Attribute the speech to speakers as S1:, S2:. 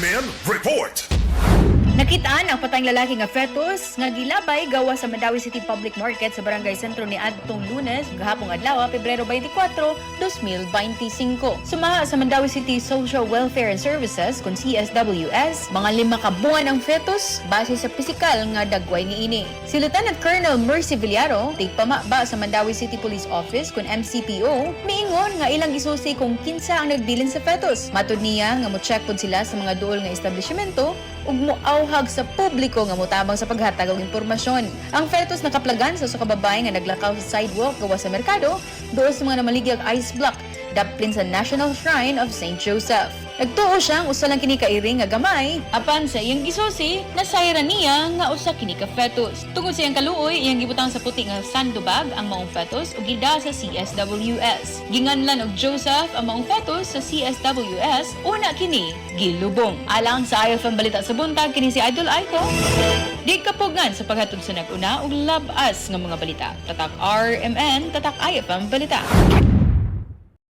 S1: RMN Report.
S2: Nakitaan ang patayng lalaki nga fetus nga gilabay gawa sa Mandaue City Public Market sa Barangay Sentro ni adtong Lunes, gahapong adlaw, Pebrero 24, 2025. Sumaha sa Mandaue City Social Welfare and Services kun CSWS, mga 5 ka buwan ang fetus base sa pisikal nga dagway niini. Si Lieutenant Colonel Mercy Villaro, tigpamaba sa Mandaue City Police Office kun MCPO, miingon nga ilang gisusi kung kinsa ang nagbilin sa fetus. Matud niya nga mo-check pod sila sa mga duol nga establishmento ug moauhag sa publiko nga motabang sa paghatag og impormasyon. Ang fetus nakaplagan sa usa ka babae nga naglakaw sa sidewalk gawas sa merkado duol sa mga namaligyag ice block daplin sa National Shrine of St. Joseph. Nagtuo siyang usa lang kini ka iring nga gamay, apan sa iyang gisusi, nasayran niya nga usa kini ka fetus. Tungod sa iyang kaluoy, iyang gibutang sa puti nga sandobag ang maong fetus ug gida sa CSWS. Ginganlan og Joseph ang maong fetus sa CSWS, una kini gilubong. Alang sa IFM Balita sa Buntag, kini si Idol Aiko. Di kapugngan sa paghatod sa nag-una og labas nga mga balita. Tatak RMN, tatak IFM Balita.